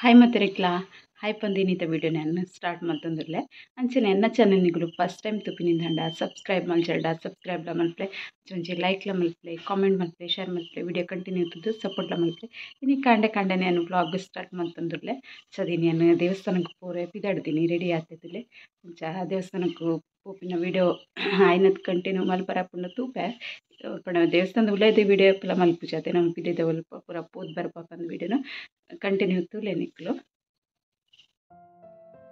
Hi ಮತ್ತರೆಕ್ಲಾ hi ಪಂದಿನಿತ video ನಾನು ಸ್ಟಾರ್ಟ್ ಮಲ್ತೊಂದುಲ್ಲೆ ಅಂಚನೆ ಎನ್ನ ಚಾನಲ್ ನಿಗುಲು ಫಸ್ಟ್ ಟೈಮ್ ತುಪಿನಿಂದಂಡ ಸಬ್ಸ್ಕ್ರೈಬ್ ಮಲ್ಜಲ್ಡ ಸಬ್ಸ್ಕ್ರೈಬ್ ಲ ಮಲ್ಪಲೆ ಒಂಜಿ ಲೈಕ್ ಲ ಮಲ್ಪಲೆ ಕಾಮೆಂಟ್ ಮಲ್ಪಲೆ ಶೇರ್ ಮಲ್ಪಲೆ ವಿಡಿಯೋ ಕಂಟಿನ್ಯೂ ತುದು ಸಪೋರ್ಟ್ ಲ ಮಲ್ಪಲೆ ಇನಿ ಕಾಂಡೆ ಕಾಂಡೆ ನಾನು ವ್ಲಾಗ್ ಸ್ಟಾರ್ಟ್ ಮಲ್ತೊಂದುಲ್ಲೆ ಚದಿ ನಾನು ದೇವಸ್ಥಾನಕ್ಕೆ ಪೋರೆ ಪಿದಾಡ್ತೀನಿ ರೆಡಿ ಆತಿದ್ದುಲ್ಲೆ ಅಂಚ ದೇವಸ್ಥಾನಕ್ಕೆ ಪೋಪಿನ ವಿಡಿಯೋ ಆಯ್ನದ್ ಕಂಟಿನ್ಯೂ ಮಲ್ಪರ ಪುಂಡ ತೂಪೆ ಪಂಡ ದೇವಸ್ಥಾನದ ಉಲೈದ ವಿಡಿಯೋ ಪೂರ ಮಲ್ಪುಜಾತೆ ನಮ್ಮ ಪಿದೈದ ಒಲ್ಪ ಪೂರ ಪೋದು ಬರ್ಪ ಪಂದ್ ವಿಡಿಯೋನು ಕಂಟಿನ್ಯೂ ತೂಲೆ ನಿಕ್ಲು.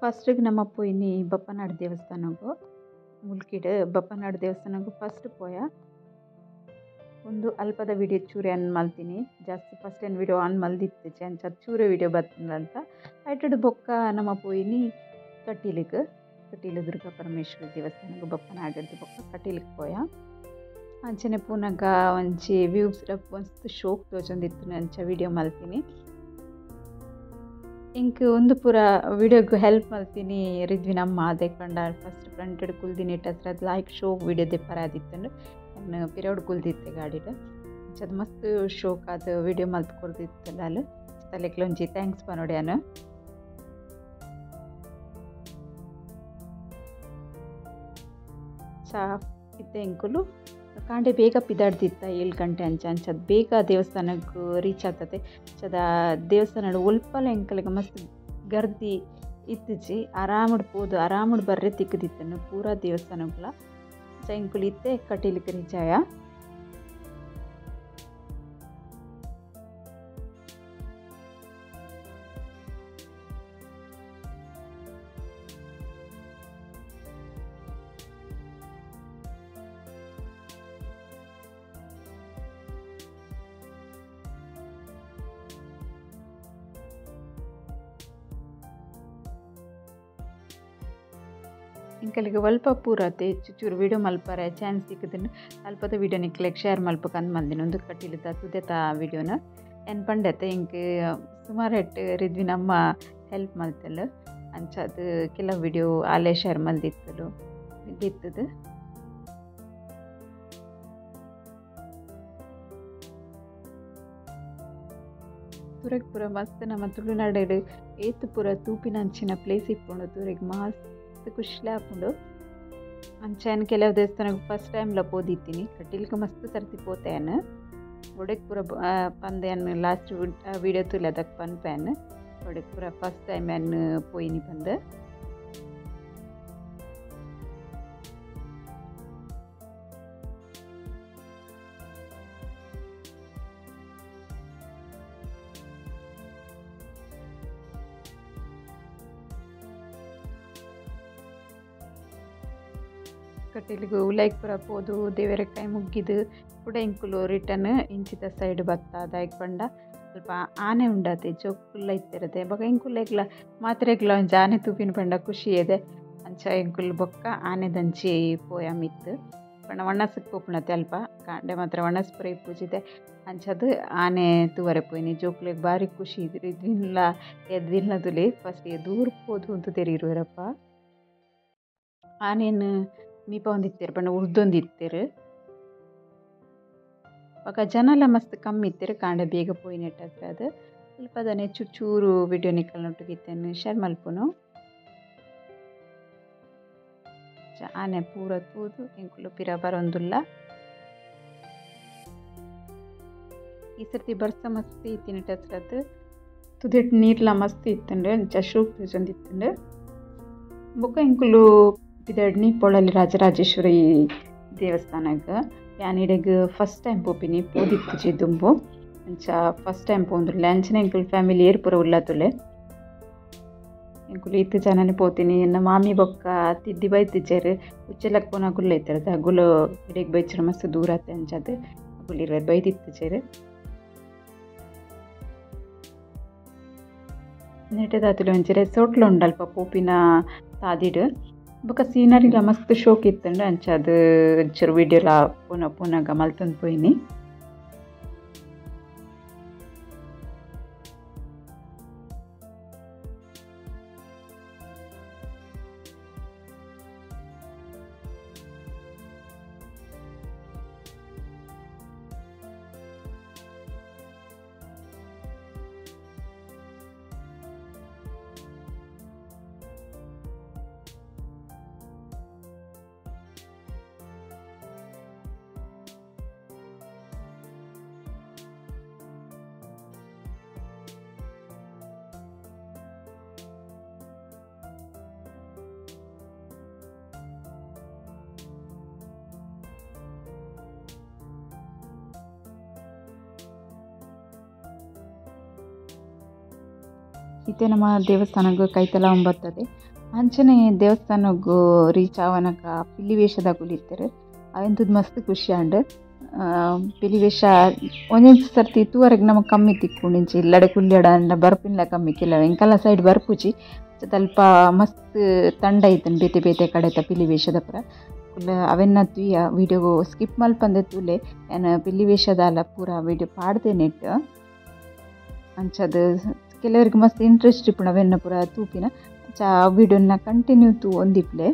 ಫಸ್ಟಿಗೆ ನಮ್ಮ ಪೋಯಿನಿ ಬಪ್ಪನಾಡು ದೇವಸ್ಥಾನಗು ಮುಲ್ಕಿಡ್ ಬಪ್ಪನಾಡು ದೇವಸ್ಥಾನಗು ಫಸ್ಟ್ ಪೋಯ ಒಂದು ಅಲ್ಪದ ವಿಡಿಯೋ ಚೂರೆ ಆನ್ ಮಲ್ತೀನಿ ಜಾಸ್ತಿ ಫಸ್ಟ್ ಏನು ವಿಡಿಯೋ ಆನ್ ಮಲ್ದಿತ್ತು ಅಂಚ ಚೂರೆ ವಿಡಿಯೋ ಬರ್ತಂತ ಐಟೆಡ್ ಬೊಕ್ಕ ನಮ್ಮ ಪೋಯಿನಿ ಕಟೀಲಿಗೆ ಕಟೀಲು ದುರ್ಗಾ ಪರಮೇಶ್ವರಿ ದೇವಸ್ಥಾನಗು ಬಪ್ಪನಾಡಿದ್ದು ಬೊಕ್ಕ ಕಟೀಲಿಗೆ ಪೋಯ ಅಂಚನೆ ಪೂನಗ ಒಂಜಿ ವ್ಯೂಸ್ ಮಸ್ತ್ ಶೋಕ್ ತೋಜೊಂದಿತ್ತು ಅಂಚ ವಿಡಿಯೋ ಮಲ್ತೀನಿ. ಇಂಕ್ ಒಂದು ಪೂರ ವಿಡಿಯೋಗೆ ಹೆಲ್ಪ್ ಮಲ್ತೀನಿ ರಿದ್ವಿನ ಅಮ್ಮ ಅದೇ ಪಂಡ ಫಸ್ಟ್ ಫ್ರಂಟೆಡ್ ಕುಲ್ದಿನಿ ಇಟ್ಟತ್ರ ಲೈಕ್ ಶೋಕ್ ವಿಡಿಯೋ ದೆಪ್ಪರ ಆದಿತ್ತಂಡು ನಾನು ಪಿರೌಡ್ ಕುಲ್ದಿತ್ತೆ ಗಾಡಿಡ್ ಅದು ಮಸ್ತ್ ಶೋಕ್ ಅದು ವಿಡಿಯೋ ಮಲ್ತ್ ಕೊರ್ದಿತ್ತಲ್ಲ ಅಲ್ಲಿ ತಲೆಕ್ಲ ಒಂಜಿ thanks ಪನೊಡ್ಯಾನು. ಚಾ ಇತ್ತೆ ಇಂಕುಲು ಕಾಂಡೆ ಬೇಗ ಪಿದಾಡ್ದಿತ್ತ 7 ಗಂಟೆ ಅಂಚ ಅಂಚದು ಬೇಗ ದೇವಸ್ಥಾನಕ್ಕೆ ರೀಚ್ ಆಗ್ತದೆ. ಚದ ದೇವಸ್ಥಾನ ಒಲ್ಪಲ ಎಂಕಲಿಗೆ ಮಸ್ತ್ ಗರ್ದಿ ಇತ್ತಿಜಿ ಆರಾಮಡ್ ಪೋದು ಆರಾಮಡ್ ಬರ್ರೆ ತಿಕ್ಕದಿತ್ತನು ಪೂರಾ ದೇವಸ್ಥಾನಗಳ ಚ ಎಂಕುಲು ಇತ್ತೆ ಕಟೀಲಿಗೆ ರೀಚ್ ಆಯ. ಇಂಕಲಿಗೆ ಒಲ್ಪ ಪೂರತೆ ಚೂರು ವಿಡಿಯೋ ಮಲ್ಪರೆ ಚಾನ್ಸ್ ಸಿಕ್ಕದನ್ನು ಅಲ್ಪದ ವಿಡಿಯೋ ನಿಕ್ಲೆಗ್ ಶೇರ್ ಮಲ್ಪಕಂದು ಮಲ್ದಿನ ಒಂದು ಕಟೀಲುದ ತುದೆತ ವಿಡಿಯೋನ ಎನ್ ಪಂಡತೆ ಇಂಕ್ ಸುಮಾರು ಎಟ್ಟು ರಿದ್ವಿನಮ್ಮ ಹೆಲ್ಪ್ ಮಲ್ತಲು ಅಂಚ ಅದು ಕೆಲವು ವಿಡಿಯೋ ಆಲೆ ಶೇರ್ ಮಲ್ದಿತ್ತಲು ಇತ್ತದು. ತುರೆಗ್ ಪೂರ ಮಸ್ತ್ ನಮ್ಮ ತುಳುನಾಡು ಏತು ಪೂರ ತೂಪಿನಂಚಿನ ಪ್ಲೇಸ್ ಇಪ್ಪುಂಡು ತುರೆಗ್ ಮಸ್ತ್ ಖುಷಿಲೇ ಆಪುಂಡು. ಅಂಚ ಕೆಲವು ದೇವಸ್ಥಾನಕ್ಕೆ ಫಸ್ಟ್ ಟೈಮ್ಲ ಪೋದಿತ್ತೀನಿ ಕಟೀಲ್ಗೆ ಮಸ್ತ್ ಸರ್ತಿ ಪೋತೇನು ಒಡೆಗೆ ಪೂರ ಪಂದೆ ಲಾಸ್ಟ್ ವಿಡಿಯೋ ತೂಲೆ ಅದಕ್ಕೆ ಪನ್ಪೇನು ಒಡೆಗೆ ಪೂರ ಫಸ್ಟ್ ಟೈಮ್ ಏನು ಪೋಯಿನಿ ಪಂದು. ಕಟೀಲಿಗೆ ಉಲೈಕ್ ಪೂರ ಪೋದು ದೇವರ ಕೈ ಮುಗ್ಗಿದು ಕೂಡ ಇಂಕುಲು ರಿಟರ್ನ್ ಇಂಚಿತ ಸೈಡ್ ಬತ್ತ ದಾಯಕ್ ಪಂಡ ಸ್ವಲ್ಪ ಆನೆ ಉಂಡಾತೆ ಜೋಕುಲ್ಲ ಇತ್ತಿರದೆ ಬೊಕ ಇಂಕುಲೆಗ್ಲ ಮಾತ್ರೆಗ್ಲ ಒಂಜಿ ಆನೆ ತೂಪಿನ ಪಂಡ ಖುಷಿ ಇದೆ ಅಂಚ ಇಂಕುಲು ಬೊಕ್ಕ ಆನೆದಂಚಿ ಪೋಯ ಮಿತ್ತು ಪಂಡ ಒಣಸಕ್ಕೆ ಪೋಪುಣತೆ ಅಲ್ಪ ಕಾಂಡೆ ಮಾತ್ರ ಒಣಸ್ ಪೂರ ಪೂಜಿದೆ ಅಂಚದು ಆನೆ ತೂವರೆ ಪೋಯಿನಿ ಜೋಕುಲೆಗ್ ಬಾರಿ ಖುಷಿ ಇದ್ರು ಇದ್ವಿನ್ಲ ಎದ್ವಿನ್ಲ ತುಲಿ ಫಸ್ಟ್ ದೂರ ಪೋದು ಅಂತ ತೆರಿರುವರಪ್ಪ. ಆನೇನು ಮೀಪ ಒಂದಿತ್ತೇರು ಪಂಡ ಉರ್ದೊಂದಿತ್ತೇರು ಬೊಕ ಜನಲ ಮಸ್ತ್ ಕಮ್ಮಿ ಇತ್ತೇರು ಕಾಂಡೆ ಬೇಗ ಪೋಯಿನೆಟ್ಟಾದ್ರೆ ಅದು ಸ್ವಲ್ಪ ಅದನ್ನೇ ಚೂರು ವಿಡಿಯೋ ನಿಕ್ಕಲ್ನೊಟ್ಟಿಗೆ ಇತ್ತೇನು ಶೇರ್ ಮಲ್ಪುನು. ಆನೆ ಪೂರ ತೂದು ಎಂಕುಲು ಪಿರ ಬರೊಂದುಲ್ಲ. ಈ ಸರ್ತಿ ಬರ್ಸ ಮಸ್ತ್ ಇತ್ತಿನಟ್ಟಾದ್ರೆ ತುದೆಟ್ ನೀರ್ಲ ಮಸ್ತ್ ಇತ್ತಂಡು ಅಂಚ ಶೋಕ್ ತೋಜೊಂದಿತ್ತಂಡು. ಬೊಕ ಎಂಕುಲು ಪಿದಡ್ನಿ ಪೊಳಲಿ ರಾಜರಾಜೇಶ್ವರಿ ದೇವಸ್ಥಾನಕ್ಕೆ ಯಾನ್ ಇಡೆಗ್ ಫಸ್ಟ್ ಟೈಮ್ ಪೋಪಿನಿ ಪೋದಿತ್ತುಜಿ ದುಂಬು ಅಂಚ ಫಸ್ಟ್ ಟೈಮ್ ಪೋಂದುಲ್ಲೆ ಅಂಚನೆ ಎಂಕುಲು ಫ್ಯಾಮಿಲಿ ಏರ್ ಪೂರ ಉಲ್ಲತುಲೆ ಎಂಕುಲು ಇತ್ತು ಜನನೇ ಪೋತೀನಿ ಎನ್ನ ಮಾಮಿ ಬೊಕ್ಕ ತಿದ್ದಿ ಬೈತಿಜ್ಜೆರ್ ಉಚ್ಚೆಲಕ್ ಪೋನ ಗುಲ್ಲ ಇತ್ತರದ ಅಗುಲು ಇಡೆಗ್ ಬೈಚರ ಮಸ್ತ್ ದೂರ ಆತೆ ಅಂಚಾದ್ ಅಗುಲು ಇರ್ವೆರ್ ಬೈದಿತ್ತುಜೆರ್. ನೆಟೆದಾತುಲೆ ಒಂಜಿ ರೆಸಾರ್ಟ್ಲ ಉಂಡಲ್ಪ ಪೋಪಿನ ತಾದಿಡ್ ಬೊಕ ಸೀನರಿಲ ಮಸ್ತ್ ಶೋಕ್ ಇತ್ತಂಡು ಅಂಚ ಅದು ಒಂಚೂರು ವಿಡಿಯೋಲ ಪೋನ ಪೋನಾಗ ಮಲ್ತೊಂದು ಪೋಯಿನಿ. ಇತ್ತೆ ನಮ್ಮ ದೇವಸ್ಥಾನಗ್ ಕೈತಲ ಬರ್ತದೆ. ಅಂಚನೆ ದೇವಸ್ಥಾನಗ್ ರೀಚ್ ಆವನಗ ಪಿಲಿ ವೇಷದಕುಲು ಇತ್ತೆರ್. ಅವೆನ್ ತೂದು ಮಸ್ತ್ ಖುಷಿ ಆಂಡ್. ಪಿಲಿ ವೇಷ ಒಂಜೊಂಜಿ ಸರ್ತಿ ತೂವರೆಗ್ ನಮಕ್ ಕಮ್ಮಿ ತಿಕ್ಕುಂಡು. ಇಂಚ ಇಲ್ಲಡೆ ಕುಲ್ಯಡ ಅಂಡ ಬರ್ಪಿನ್ಲ ಕಮ್ಮಿ ಕೆಲವು ಎಂಕಲ್ನ ಸೈಡ್ ಬರ್ಪುಜಿ. ಅಲ್ಪ ಮಸ್ತ್ ತಂಡ ಇತ್ತುಂಡು ಬೇತೆ ಬೇತೆ ಕಡೆತ ಪಿಲಿ ವೇಷದ ಪೂರ. ಅವೆನ್ನ ತೂಯ ವಿಡಿಯೋ ಸ್ಕಿಪ್ ಮಲ್ಪಂದೆ ತೂಲೆ. ಯಾನ್ ಪಿಲಿ ವೇಷದಾಲ ಪೂರ ವಿಡಿಯೋ ಪಾಡ್ದೇನೆ ಇಟ್ಟ್. ಅಂಚದ ಕೆಲವರಿಗೆ ಮಸ್ತ್ ಇಂಟ್ರೆಸ್ಟ್ ಇಪ್ಪುಂಡು ಅವೆನ್ನ ಪೂರ ತೂಪಿನ. ಅಂಚ ಆ ವಿಡಿಯೋನ ಕಂಟಿನ್ಯೂ ತೂವೊಂದಿಪ್ಲೆ.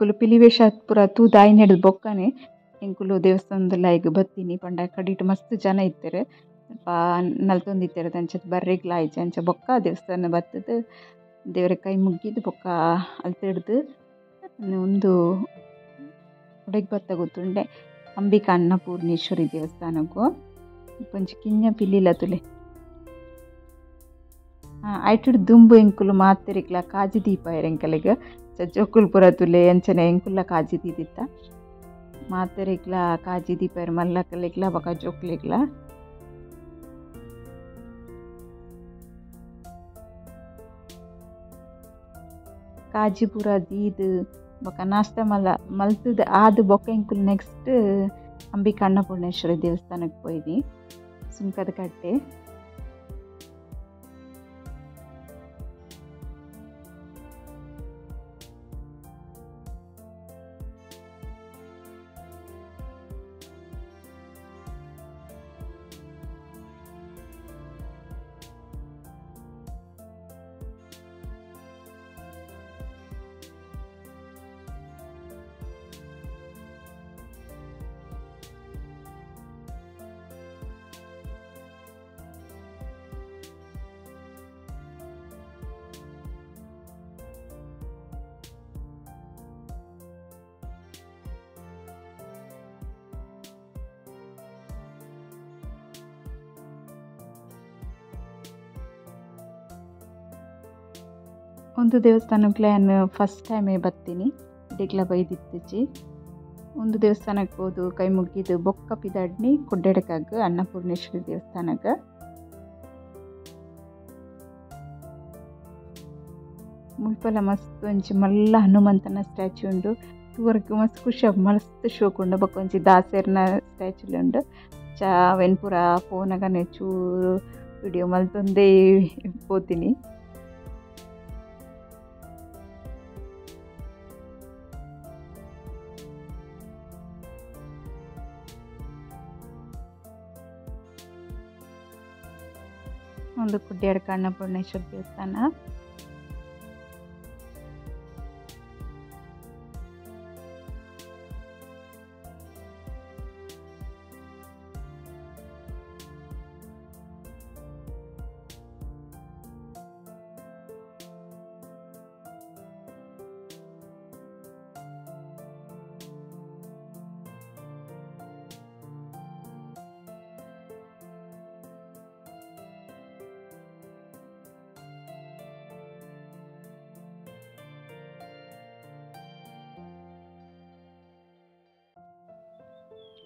ಎಂಕುಲು ಪಿಲಿವೇಷ ಪೂರ ತೂದು ಬೊಕ್ಕನೆ ಎಂಕುಲು ದೇವಸ್ಥಾನದ ಬತ್ತೀನಿ ಪಂಡ ಕಡಿಟ್ ಮಸ್ತ್ ಜನ ಇತ್ತೆರ್ ನಲ್ತೊಂದಿತ್ತೆರ್ ಅಂಚ ಬರ್ರೆಗ್ಲ ಆಯ್ಜಿ ಅಂಚ ಬೊಕ್ಕ ದೇವಸ್ಥಾನ ಬತ್ತದ್ ದೇವರ ಕೈ ಮುಗ್ಗಿದ್ ಬೊಕ್ಕ ಅಲ್ತಿಡ್ದು ಉಂದು ಉಡೆಗ್ ಬತ್ತ ಗೊತ್ತುಂಡೆ ಅಂಬಿಕಾ ಅನ್ನಪೂರ್ಣೇಶ್ವರಿ ದೇವಸ್ಥಾನಕ್ಕೂ ಒಂಜಿ ಕಿನ್ಯ ಪಿಲಿಲ ತುಲೆ ಐಟುಡ್ ದುಂಬು ಎಂಕುಲು ಮಾತೆರಿಗ್ಲ ಕಾಜಿ ದೀಪ ಎಂಕಲೆಗ್ ಜೋಕುಲು ಪೂರ ತುಲೆ ಅಂಚನೆ ಎಂಕುಲ್ಲ ಕಾಜಿ ದೀದಿತ್ತ ಮಾತೆರಿಗ್ಲ ಕಾಜಿ ದೀಪ ಮಲ್ಲಕಲೆಗ್ಲ ಬೊಕ ಜೋಕುಲೆಗ್ಲ ಕಾಜಿ ಪೂರ ದೀದ್ ಬೊಕ ನಾಷ್ಟ ಮಲ್ಲ ಮಲ್ತದ ಆದ್ ಬೊಕ ಎಂಕುಲು ನೆಕ್ಸ್ಟ್ ಅಂಬಿಕಾ ಅನ್ನಪೂರ್ಣೇಶ್ವರಿ ದೇವಸ್ಥಾನಕ್ಕೆ ಪೋಯಿನಿ ಸುಂಕದ ಕಟ್ಟೆ. ಒಂದು ದೇವಸ್ಥಾನಕ್ಕೆ ನಾನು ಫಸ್ಟ್ ಟೈಮೇ ಬತ್ತೀನಿ ಇಡೆಗ್ಲ ಬೈದಿತ್ತಿಜ್ಜಿ. ಒಂದು ದೇವಸ್ಥಾನಕ್ಕೆ ಹೋದು ಕೈ ಮುಗಿದು ಬೊಕ್ಕ ಪಿದಾಡ್ನಿ ಕೊಡ್ಡೆಡಕಾಗ ಅನ್ನಪೂರ್ಣೇಶ್ವರಿ ದೇವಸ್ಥಾನಕ್ಕೆ. ಮುಲ್ಪಲ ಮಸ್ತ್ ಒಂಜಿ ಮಲ್ಲ ಹನುಮಂತನ ಸ್ಟ್ಯಾಚ್ಯೂ ಉಂಡು ತೂವರೆಗ್ ಮಸ್ತ್ ಖುಷಿ ಆಪುಂಡು ಮಸ್ತ್ ಶೋಕ್ ಉಂಡು. ಬೊಕ್ಕ ಒಂಜಿ ದಾಸೆರ್ನ ಸ್ಟ್ಯಾಚ್ಯೂ ಉಂಡು ಚ ಅವೆನ್ ಪೂರ ಪೋನಗನೆ ಚೂರು ವಿಡಿಯೋ ಮಲ್ತೊಂದೇ ಪೋತೀನಿ. ಒಂದು ಕುಡ್ಯಾಡ್ಕ ಅನ್ನಪೂರ್ಣೇಶ್ವರ ದೇವಸ್ಥಾನ.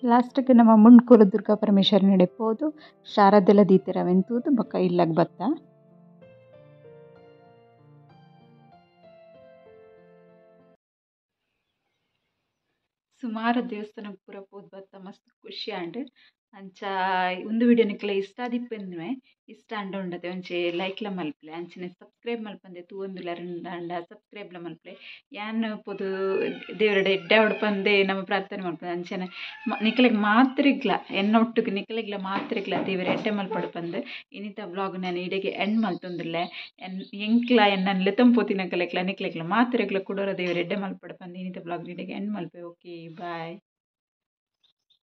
ಲಾಸ್ಟ್ಗೆ ನಮ್ಮ ಮುಂಡ್ಕೂರು ದುರ್ಗಾ ಪರಮೇಶ್ವರಿ ನಡೆ ಪೋದು ಶಾರದೆಲ್ಲ ದೀತೆರ್ ಅವೆನ್ ತೂದು ಬೊಕ್ಕ ಇಲ್ಲಗ್ ಬತ್ತ. ಸುಮಾರು ದೇವಸ್ಥಾನ ಪೂರ ಪೋದು ಬತ್ತ ಮಸ್ತ್ ಖುಷಿ ಆಂಡ್. ಅಂಚ ಉಂದು ವಿಡಿಯೋ ನಿಕ್ಲೆ ಇಷ್ಟ ಆದಿಪ್ಪೆಂದುವೆ ಇಷ್ಟ ಆಂಡ ಉಂಡತೆ ಒಂಜಿ ಲೈಕ್ಲ ಮಲ್ಪುಲೆ ಅಂಚನೆ ಸಬ್ಸ್ಕ್ರೈಬ್ ಮಲ್ಪಂದೆ ತೂವೊಂದುಲ್ಲೆರ್ ಆಂಡ ಸಬ್ಸ್ಕ್ರೈಬ್ಲ ಮಲ್ಪುಲೆ. ಯಾನ್ ಪೋದು ದೇವರಡ ಎಡ್ಡೆ ಆವಡ್ ಪಂದೆ ನಮ್ಮ ಪ್ರಾರ್ಥನೆ ಮಲ್ಪುನೆ ಅಂಚನೆ ನಿಕ್ಲೆಗ್ ಮಾತ್ರೆಗ್ಲ ಎನ್ನ ಒಟ್ಟುಗು ನಿಕ್ಲೆಗ್ಲ ಮಾತ್ರೆಗ್ಲ ದೇವೆರ್ ಎಡ್ಡೆ ಮಲ್ಪಡ್ ಪಂದ್ ಇನಿತ ವ್ಲಾಗ್ ನಾನು ಇಡೆಗೆ ಎಂಡ್ ಮಲ್ತೊಂದುಲ್ಲೆ. ಎಂಕ್ಲ ಎನ್ನನ್ ಲೆತ್ತೊಂದು ಪೋತಿನಕಲೆಗ್ಲ ನಿಕ್ಲೆಗ್ಲ ಮಾತ್ರೆಗ್ಲ ಕುಡೊರ ದೇವೆರ್ ಎಡ್ಡೆ ಮಲ್ಪಡ್ ಪಂದ್ ಇನಿತ ವ್ಲಾಗ್ ಇಡೆಗೆ ಎಂಡ್ ಮಲ್ಪೆ. Okay bye.